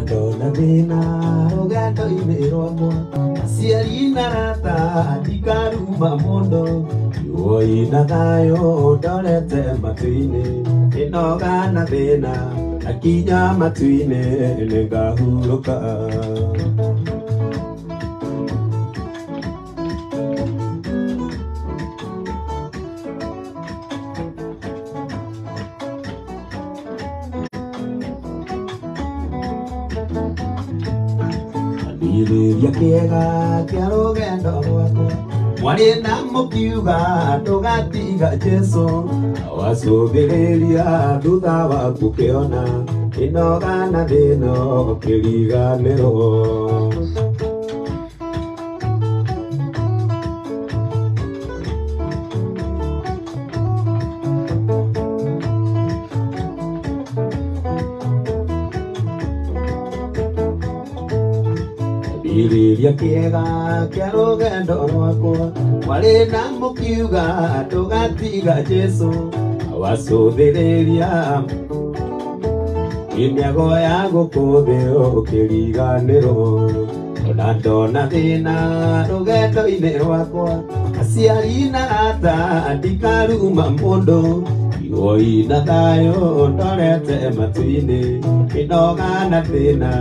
Ndona thĩna rũgendo-inĩ rwakwa, aciari na arata ndikaruma mũndũ, woi na thayũ ndorete matu-inĩ, ĩnoga na thĩna akinya matu-inĩ nĩngahurũka. Kĩambĩrĩria kĩega kĩa rũgendo rwakwa, mwarĩ na mũkiuga ndũgatiga Jesũ, wacũthĩrĩria thutha waku ũkĩona ĩnoga na thĩna ũkĩriganĩrwo. Kĩambĩrĩria kĩega kĩa rũgendo rwakwa, mwarĩ na mũkiuga ndũgatiga Jesũ, wacũthĩrĩria mĩago ya gũkũ thĩ ũkĩriganĩrwo. Ona ndona thĩna rũgendo-inĩ rwakwa, aciari na arata ndikaruma mũndũ, woi na thayũ ndorete matu-inĩ, ĩnoga na thĩna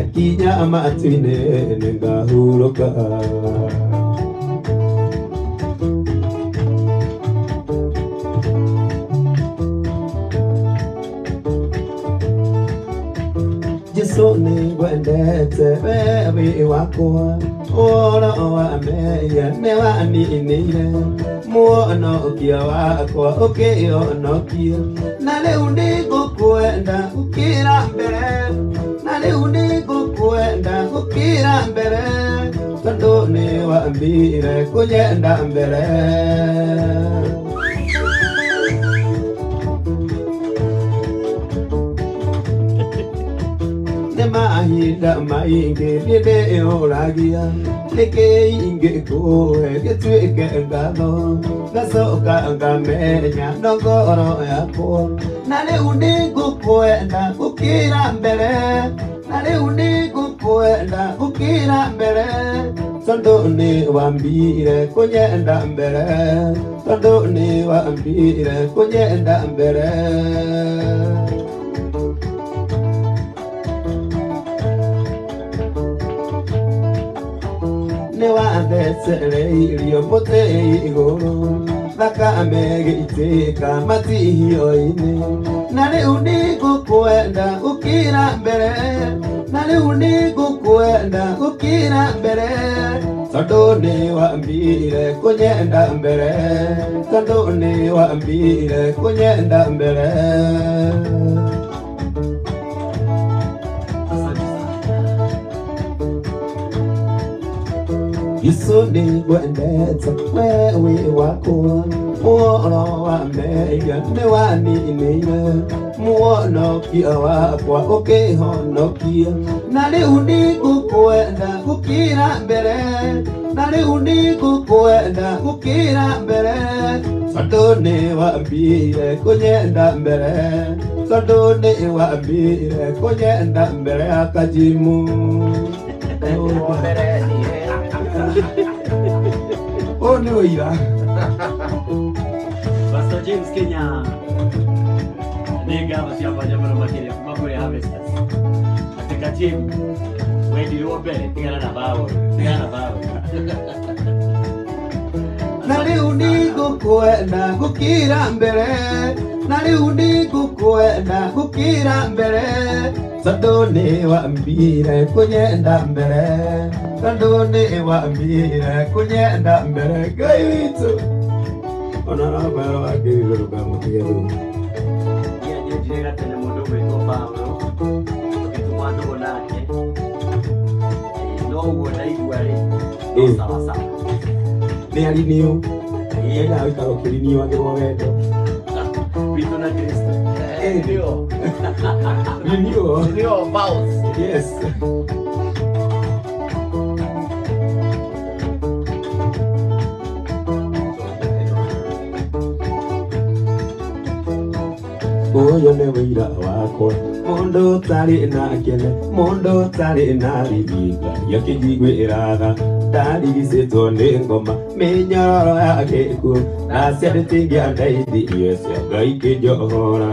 akinya matu-inĩ nĩngahurũka. Jesũ nĩngwendete we wĩ wakwa, ũhoro wa mehia nĩwaninire, mũhonokia wakwa ũkĩhonokia, na rĩu nĩngũkwenda gũkĩra mbere, na rĩu nĩngũkwenda gũkĩra mbere, tondũ nĩwambire kũnyenda mbere. Nĩ mahinda maingĩ niĩ ndĩyũragia nĩkĩ ingĩkũhe gĩtuĩke ngatho, ngacoka ngamenya no ngoro yakwa, na rĩu nĩngũkwenda gũkĩra mbere, na rĩu nĩngũkwenda gũkĩra mbere, tondũ nĩwambire kũnyenda mbere, tondũ nĩwambire kũnyenda mbere. Nĩwathecereirio mũtĩ igũrũ, thakame ĩgĩitĩka matihio-inĩ, na rĩu nĩngũkwenda gũkĩra mbere, na rĩu nĩngũkwenda gũkĩra mbere, tondũ nĩwambire kũnyenda mbere, tondũ nĩwambire kũnyenda mbere. Jesũ nĩngwendete we wĩ wakwa, ũhoro wa mehia nĩwaninire, mũhonokia wakwa ũkĩhonokia, na rĩu nĩngũkwenda gũkĩra mbere, na rĩu nĩngũkwenda gũkĩra mbere, tondũ nĩwambire kũnyenda mbere, tondũ nĩwambire kũnyenda mbere ya Kajimu. Ũyũ nĩ ũira. Pastor James Kenya nĩ ngatho cia mwanya mũno makĩria kuma kũrĩ Harvesters. Atĩ Kajim wendirwo mbere, tigana na Paul, tigana na Paul. Na rĩu nĩngũkwenda gũkĩra mbere, na rĩu nĩngũkwenda gũkĩra mbere, tondũ nĩwambire kũnyenda mbere, tondũ nĩwambire kũnyenda mbere. Ngai witũ ona Rafael wakĩrire ndũkamũtige rĩu. Niĩ nyenjire gatene mũndũ ũgwĩtwo Paulo, tũgĩtuma ndũgũ nake, no ũguo ndaigua rĩ, no sawa sawa. Nĩ arinio, endaga gũikara ũkĩriniwagĩrwo wendo witũ na Kristo. Ndio. Renewal. Renewal vows. Yes. Ũyũ nĩ wĩira wakwa mũndũ ũtarĩ na kĩene mũndũ ũtarĩ na riri Ngai akĩnjiguĩra tha ndarigicĩtwo nĩ ngoma mĩnyororo ya gĩkuũ na ciandĩtingiandeithirie cia Ngai kĩnjohora.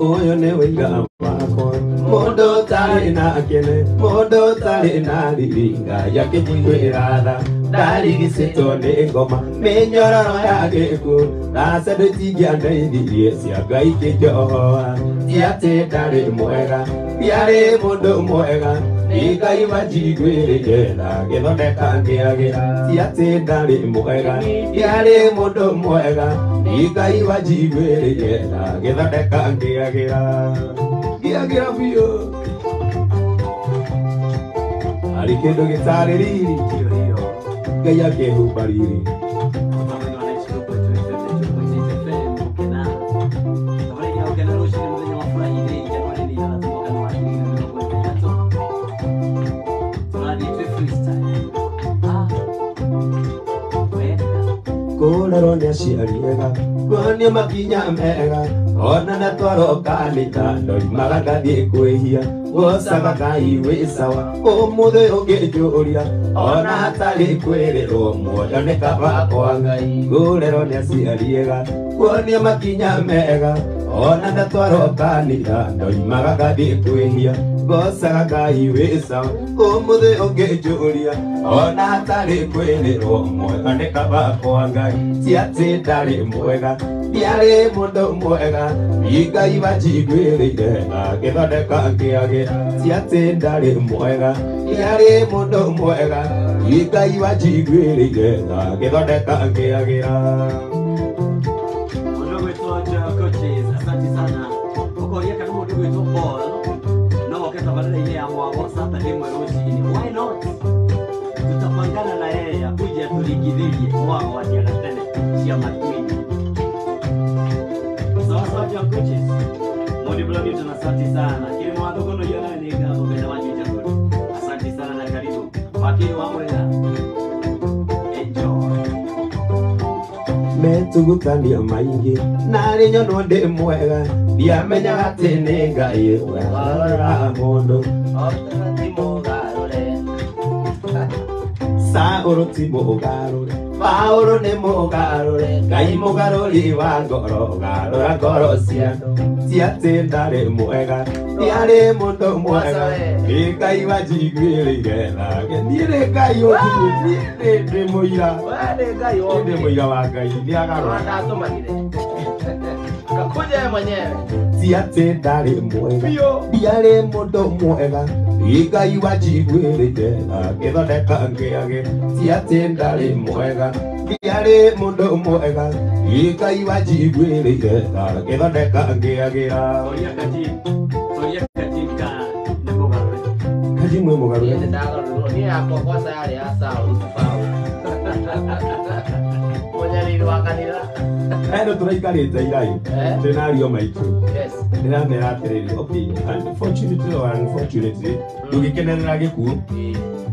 Ũyũ nĩ wĩira wakwa mũndũ ũtarĩ na kĩene mũndũ ũtarĩ na riri Ngai akĩnjiguĩra tha ndarigicĩtwo nĩ ngoma mĩnyororo ya gĩkuũ na ciandĩtingiandeithirie cia Ngai kĩnjohora. Ti atĩ ndarĩ mwega ndiarĩ mũndũ mwega nĩ Ngai wanjiguĩrĩire na agĩthondeka ngĩagĩra. Ti atĩ ndarĩ mwega ndiarĩ mũndũ mwega nĩ Ngai wanjiguĩrĩire na agĩthondeka ngĩagĩra. Ngĩagĩra biũ harĩ kĩndũ gĩtarĩ riri Ngai akĩhumba riri. Kũrerwo nĩ aciari ega kuonio makinya mega ona natwarwo kanitha ndoimaga ngathiĩ kwĩhia gũcaga Ngai wĩ sawa ũmũthĩ ũngĩnjũria ona hatarĩ kwĩrĩrwo muoyo nĩ kaba kwa Ngai. Kũrerwo nĩ aciari ega kuonio makinya mega ona natwarwo kanitha ndoimaga ngathiĩ kwĩhia gocaga Ngai wĩ sawa ũmũthĩ ũngĩnjũria ona hatarĩ kwĩrĩrwo muoyo nĩ kaba kwa Ngai. Ti atĩ ndarĩ mwega ndiarĩ mũndũ mwega nĩ Ngai wanjiguĩrĩire na agĩthondeka ngĩagĩra. Ti atĩ ndarĩ mwega ndiarĩ mũndũ mwega nĩ Ngai wanjiguĩrĩire na agĩthondeka ngĩagĩra. Mũndũ ũgwĩtwo Joe Coaches, asante sana. Ũkoria kana mũndũ ũgwĩtwo Paul no oke tabarĩra-inĩ ya Mwago Saturday ĩmwe rũcinĩ. Why not? Tutapangana na yeye akuje atũringithĩrie Mwago atiaga tene cia matuinĩ. Sawa sawa Joe Coaches. Mũndũ Bloomington, asante sana. Kilimo wa Thogono hiyo nayo nĩ ngatho mbere wa Juja Road. Asante sana na karibu. Wakili wa Mwea. Enjoy. Metugutania maingĩ narĩ nyonwo ndĩ mwega ndiamenyaga atĩ nĩ Ngai werora mũndũ. Saũlũ ti mũgarũre Paũlũ nĩ mũgarũre Ngai mũgarũri wa ngoro garũra ngoro cia andũ. Ti atĩ ndarĩ mwega ndiarĩ mũndũ mwega nĩ Ngai wanjiguĩrĩire na niĩ nĩ Ngai ũnjiguĩrĩire niĩ ndĩ mũira ndĩ mũira wa Ngai nĩ agarũra. Ti atĩ ndarĩ mwega ndiarĩ mũndũ mwega nĩ Ngai wanjiguĩrĩire na agĩthondeka ngĩagĩra. Ti atĩ ndarĩ mwega ndiarĩ mũndũ mwega nĩ Ngai wanjiguĩrĩire na agĩthondeka ngĩagĩra. Toria Kajim. Toria Kajim ka nĩ mũgarũre. Kajim nĩ mũgarũre. Niĩ yakwa kwanza yarĩ ya Saũlũ ti Paũlũ. Mũnyariri wa kanitha. Eno tũraikarĩte iraĩ twĩna ariũ maitũ. Yes. Ndĩramera atĩrĩrĩ, okay, unfortunately or unfortunately ndũngĩkenerera gĩkuũ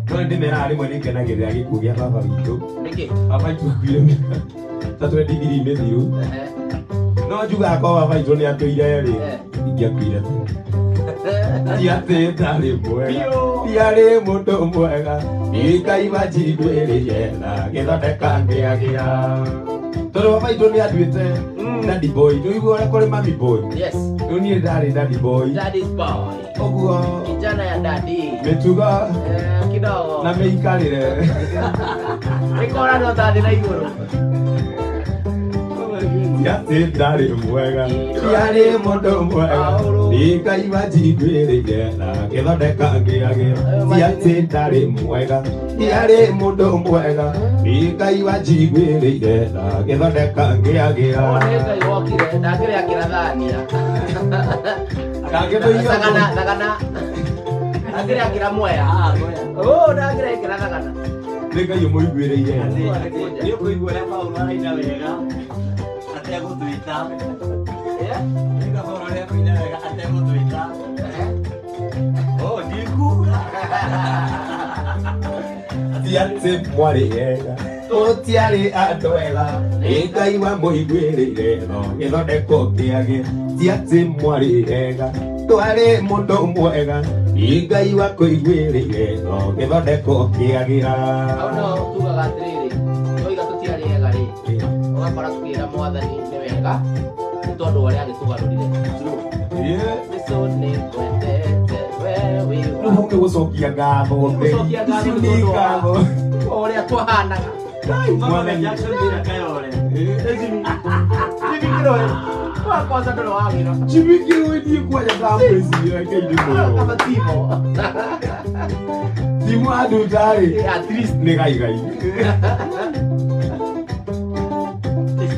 no ndĩmeraga rĩmwe nĩngenagĩrĩra gĩkuũ gĩa baba witũ. Nĩkĩ? Baba witũ akuire mĩaka ta 23 mĩthiru no njugaga korwo baba witũ nĩ atũire rĩ ingĩakuire tene. Ti atĩ ndarĩ mwega ndiarĩ mũndũ mwega nĩ Ngai wanjiguĩrĩire na agĩthondeka ngĩagĩra. Tondũ baba witũ nĩ anduĩte daddy boy ndũigua ũrĩa kũrĩ mummy boy. Yes. Rĩu niĩ ndarĩ daddy boy. Daddy's boy. Ũguo Kijana ya daddy. mĩtugo Kidogo. na mĩikarĩre Nĩkora no tathi na igũrũ. Ti atĩ ndarĩ mwega ndiarĩ mũndũ mwega nĩ Ngai wanjiguĩrĩire na agĩthondeka ngĩagĩra. Ti atĩ ndarĩ mwega ndiarĩ mũndũ mwega nĩ Ngai wanjiguĩrĩire na agĩthondeka ngĩagĩra. Nĩ Ngai wokire ndakĩrĩ akĩrathania. Ndangĩtũiga Thagana thagana. Ndakĩrĩ akĩra Mwea. Ah, Mwea. Oh, ndakĩrĩ akĩra thagana. Nĩ Ngai ũmũiguĩrĩire. Nĩ ũkũigua ũrĩa Paũlũ araina wega ategũtwĩta. Nĩ Paũlũ ũrĩa akũina wega ategũtwĩta. Oh, ndikuga. Ti atĩ mwarĩ ega Tũtiarĩ andũ ega nĩ Ngai wamũiguĩrĩire tha gĩthondeko kĩage ti atĩ mwarĩ ega twarĩ mũndũ mwega nĩ Ngai wakũiguĩrĩire tha gĩthondeko kĩagĩra. Hau no tugaga atĩrĩrĩ, twoiga tũtiarĩ ega rĩ, ũgakora tũkĩra mwathani nĩ wega nĩ tondũ wa ũrĩa agĩtũgarũrire. Jesũ nĩngwendete we wĩ Rĩu hau nĩ gũcokia ngatho Gũcokia ngatho ici nĩ nĩ tondũ wa ngatho. ũrĩa twahanaga. Mama Jackson bila Kayole. Jimmy Kiroe. Kwa kwanza ndo wagĩra. Jimmy Kiroe niĩ kwanja ndamwĩciria reke Kama ndĩmwĩrwo. Timo. Timo anduta-rĩ At least nĩ gaigai.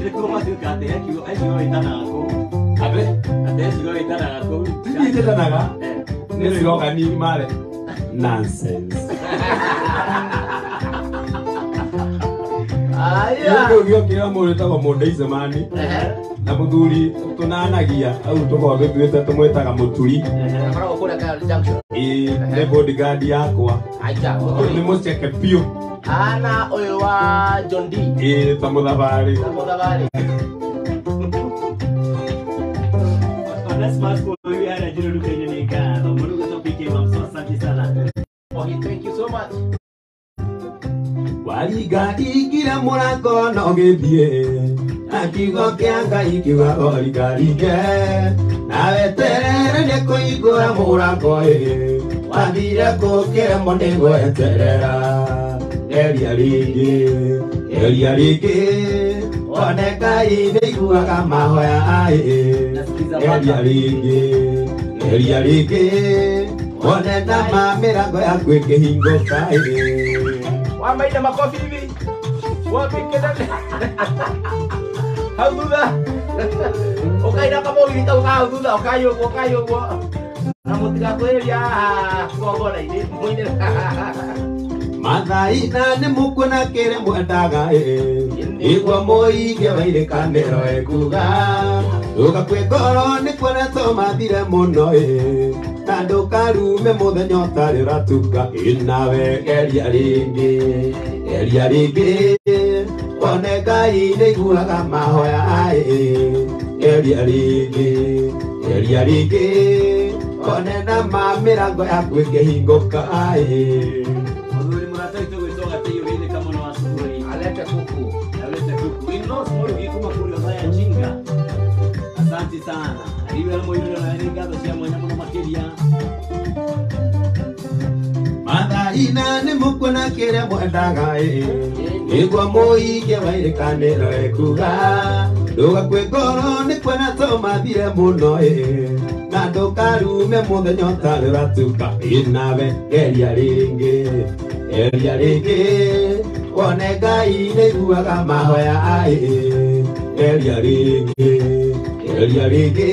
Nĩkuo matuĩka atĩ he kiugo he kiugo wĩtanaga kũu. Atĩ Atĩ he kiugo wĩtanaga kũu. ti niĩ njĩtanaga Eh. nĩ slogan mare nonsense. Aya. Kĩu gĩokĩra mũndũ wĩtagwo Mũndeicemani na mũthuri tũnanagia au tũkoragwo tũtuĩte tũmwĩtaga mũturi. Akoragwo kũrĩa Kayole Junction. Ĩĩ nĩ bodyguard yakwa. Acha. Nĩ mũceke biũ. Ana ũyũ wa John D. Ĩĩ ta mũthabarĩ. Na mũthabarĩ. Onesmus Kuyu hara jiro duka-inĩ nĩ ngatho. Mũndũ ũgwĩtwo PK Mamso, asante sana. Oh, thank you so much. Waringaringire mũrango na ũgĩthiĩ na kiugo kĩa Ngai kiuga ũringaringe na weterere nĩ kũhingũra mũrango ĩ wathire kũkĩremwo nĩ gweterera geria rĩngĩ geria rĩngĩ one Ngai nĩ iguaga mahoya ĩ geria rĩngĩ geria rĩngĩ one nama mĩrango yaku ĩkĩhingũka ĩ. Wamaina makofi hivi. Wapi kelele. Hau thutha. Ũkaina kamũgithi kau ka hau thutha ũkai ũguo ũkai ũguo. Na mũtigakwĩrĩria kĩgongona-inĩ mũine. Mathaina nĩ mũkuona kĩrĩa mwendaga ĩ igua mũige wairĩkanĩro ekuga ndũgakue ngoro nĩ kuona tũmathire mũno ĩ na ndũkarume mũthenya ũtarĩ ũratuka ĩ nawe geria rĩngĩ geria rĩngĩ wone Ngai nĩ iguaga mahoya ĩ geria rĩngĩ geria rĩngĩ wone nama mĩrango yaku ĩkĩhingũka ĩ. Mũthuri mũrata witũ gwĩtwo Gatĩi ũgeithĩka mũno asubuhi. Alete kuku. Alete kuku. Winlos Mũrugi kuma kũrĩa Othaya Njinga. Asante sana. Ariwel Mũirũ na nĩ ngatho cia mwanya mũno makĩria. Mathaina nĩ mũkuona kĩrĩa mwendaga ĩ nĩguo mũige wairĩkanĩro ekuga ndũgakue ngoro nĩ kuona tũmathire mũno ĩ na ndũkarume mũthenya ũtarĩ ũratuka ĩ nawe geria rĩngĩ geria rĩngĩ wone Ngai nĩ iguaga mahoya ĩ geria rĩngĩ geria rĩngĩ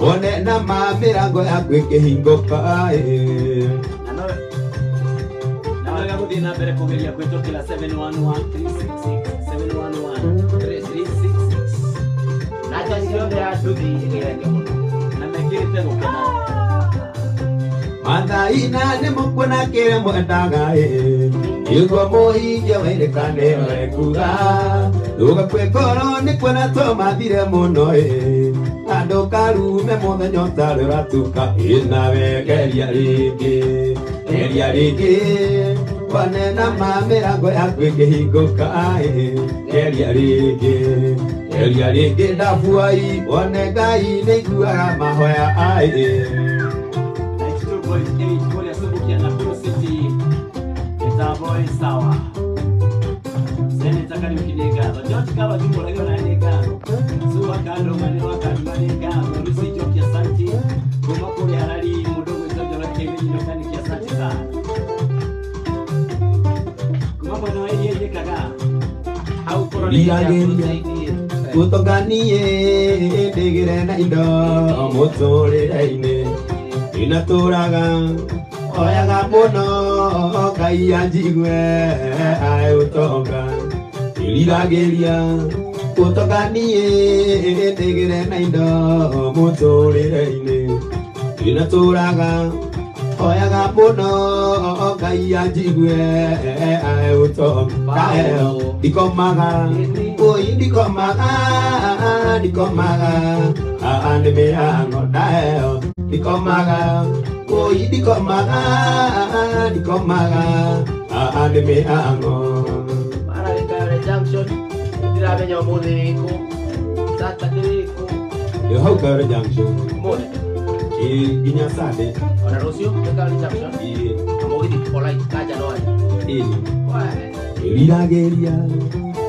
wone nama mĩrango yaku ĩkĩhingũka ĩ. Na no wega gũthiĩ na mbere kũgeria kũhĩtũkĩra 711366 711366 Na nja ciothe ya nduthi ĩgereke mũno. Na mekĩrĩte gũkena. Mathaina nĩ mũkuona kĩrĩa mwendaga ĩ nĩguo mũhingie wairĩkanĩro ekuga ndũgakue ngoro nĩ kuona tũmathire mũno ĩ na ndũkarume mũthenya ũtarĩ ũratuka ĩ nawe geria rĩngĩ geria rĩngĩ wone nama mĩrango yaku ĩkĩhingũka ĩ geria rĩngĩ geria rĩngĩ ndabuai wone Ngai nĩ iguaga mahoya ĩ. 92.8 kũrĩa Subukia Nakuru City. Mitambo ĩ sawa. Senator Kariuki nĩ ngatho. George Kawa Jumũrage ona nĩ ngatho. Suwa Kandũma nĩ wa Kandũma nĩ ngatho. Lucy Njoki asante. Kuma kũrĩa Harari mũndũ ũgwĩtwo Njoroge Kĩmenyi Mechanic asante sana. Kuma mwena wa iria njĩkaga. Hau korwo nĩ Riragĩria gũtonganie ndĩgĩre na indo mũtũrĩre-inĩ ndinatũraga oyaga mũno Ngai anjigue ae ũtonga ndĩriragĩria gũtonganie ndĩgĩre na indo mũtũrĩre-inĩ ndinatũraga Hoyaga mũno Ngai anjigue ũtonga ndikomaga oi ndikomaga ndikomaga nĩ mĩhango ndaheo ndikomaga oi ndikomaga ndikomaga nĩ mĩhango. Mara nĩ Kayole Junction ndiramenya ũmũthĩ wĩkũ Saturday wĩkũ. Ĩ hau Kayole Junction ũmũthĩ nginya Sunday ona rũciũ nĩ Kayole Junction ĩ na mũgithi polite ka January. Ĩ riragĩria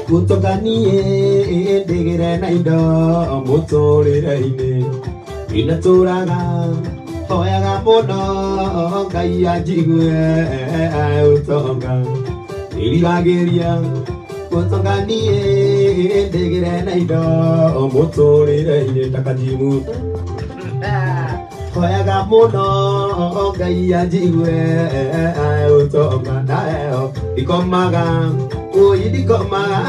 gũtoka niĩ ndĩgĩre na indo mũtũrĩre-inĩ inatũraga hoyaga mũno Ngai anjigue ũtonga riragĩria gũtoka niĩ ndĩgĩre na indo mũtũrĩre-inĩ takajimu hoyaga mũno Ngai anjigue ũtonga ndaheo ndikomaga oi ndikomaga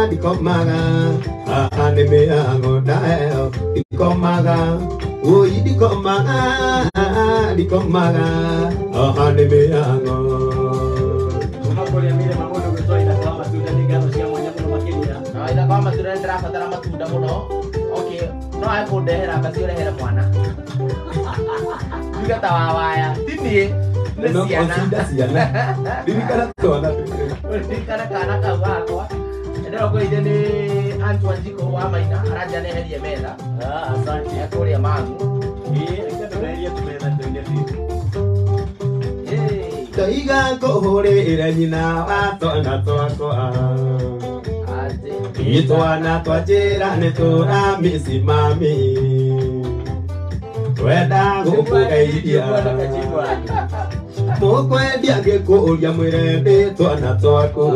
ndikomaga nĩ mĩhango ndaheo ndikomaga oi ndikomaga ndikomaga nĩ mĩhango. Kuma kũrĩa Mirema mũndũ gwĩtwo Ithaka wa Matunda nĩ ngatho cia mwanya mũno makĩria. Na Ithaka wa Matunda nĩ ndĩrabatara matunda mũno. Okay, no ae kũndehera mbaci ũrehere mwana. Nduge ta wa waya. Ti niĩ, nĩ No, ciana. ũcinda ciana. Ririkana twana. Ririkana kana kau gakwa. Ndĩrokwĩrire nĩ Antoine Jiko wa Maina aranjĩra neherie metha. Ah, asante. Ekũrĩa mangu. Ĩ, reke tũreherie tũmetha tũine biũ. Ĩ, Ndoiga ngũhũrĩre nyina wa twana twakwa. Atĩ. Itwana twa njĩra nĩ tũramĩci mami. Twenda gũkũgeithia. Mũkwendia ngĩkũria mwĩre nĩ twana twaku.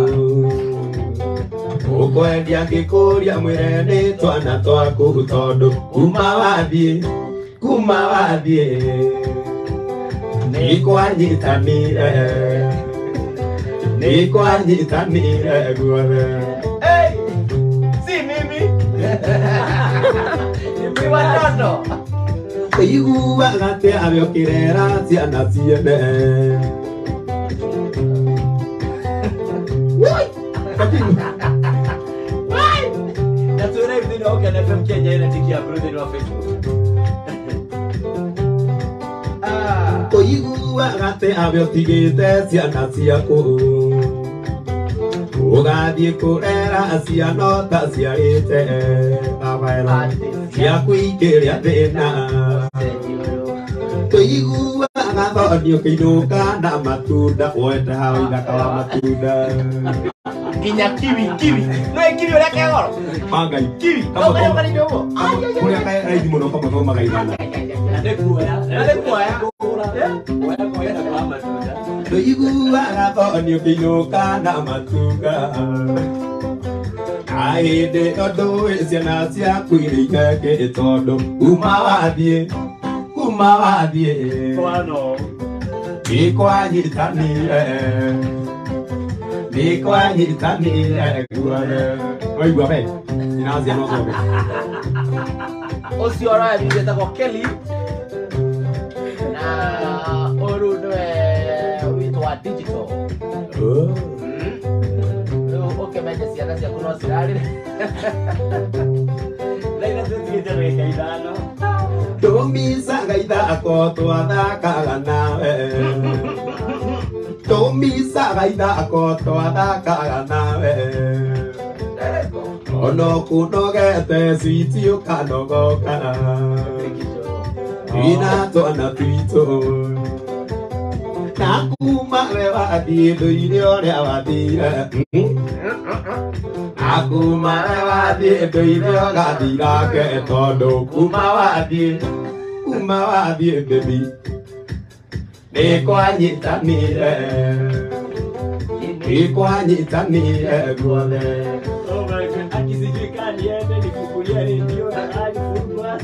Mũkwendia ngĩkũria mwĩre nĩ twana twaku tondũ kuma wathiĩ nĩkwanyitanire nĩkwanyitanire guothe. Hey! Si mimi. Ni watoto. Ũiguaga atĩa we ũkĩrera ciana ciene. Na twĩ live thĩinĩ wa Ũkena FM Kenya ĩna tiki ya blue thĩinĩ wa Facebook. Ah. Ũiguaga atĩa we ũtigĩte ciana ciaku ũgathiĩ kũrera ciana ũtaciarĩte babaero ciaku ikĩrĩa thĩna. Tũiguaga thoni ũkĩinũka na matunda woete hau Ithaka wa Matunda. Nginya kiwi kiwi. No kiwi ũrĩa ke goro. Wa Ngai. Kiwi. No Kamwe karĩa karĩ ũguo. Kũrĩa kaĩ raithi mũno kamwe kaumaga igana. Na nĩ kuoya. Na nĩ kuoya. Kũgũra. Kuoya kwa Ithaka wa Matunda. Tũiguaga thoni ũkĩinũka na matunda. Na hĩndĩ ĩyo ndũĩ ciana ciaku irĩ ikeke tondũ kuma wathiĩ Kwano. nĩkwanyitanire nĩkwanyitanire guothe. Waigua we nyina wa ciana ũcoke. Ũcio ũroya video etagwo Kelly. Na ũyũ rĩu nĩwe witũ wa digital. Oh. Rĩu ũkĩmenye ciana ciaku no cirarĩre. Thaa ithatũ tigĩte ndagĩka ithano. Tũmicaga ithako twathakaga nawe. Tũmicaga ithako twathakaga nawe. Ono kũnogete switi ũkanogoka. Ina twana twitũ. Na kuma we wathiĩ ndũire ũrĩa wathire. Na kuma we wathiĩ ndũire ũgathirake tondũ kuma wathiĩ baby nĩkwanyitanire nĩkwanyitanire guothe. Oh my God. Aki sijui kaa niende nifungulie redio na alifungwa.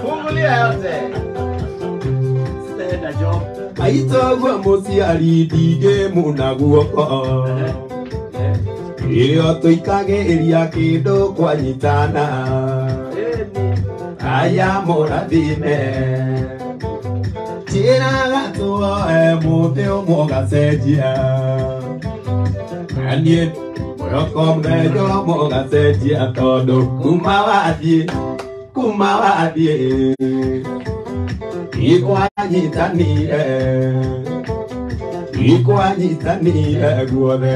Fungulia yote. Sitaenda job. Maitoguo mũciari ndingĩmuna guoko Ĩrĩo tũikagĩria kĩndũ kwanyitana aya mũrathime Njĩraga tuoe mũthĩ ũmwe ũgacenjia. Na niĩ mwĩhoko mũthenya ũmwe ũgacenjia tondũ kuma wathiĩ, kuma wathiĩ ikwanyitanire, ikwanyitanire guothe.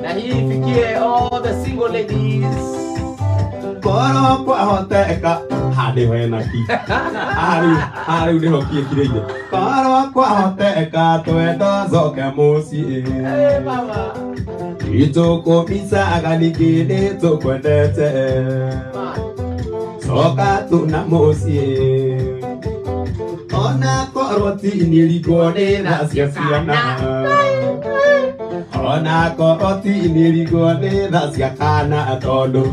Na hii ifikie all the single ladies. Korwo kwahoteka handĩ hena ki harĩu nĩho kiĩkirĩire. Korwo kwahoteka twendo coke mũciĩ. Hey, mama. Itũkũmicaga ningĩ nĩtũkwendete. Man. Coka tu na mũciĩ. Ona korwo ti nĩrigwo nĩ tha cia ciana. Ona korwo ti nĩrigwo nĩ tha cia kana tondũ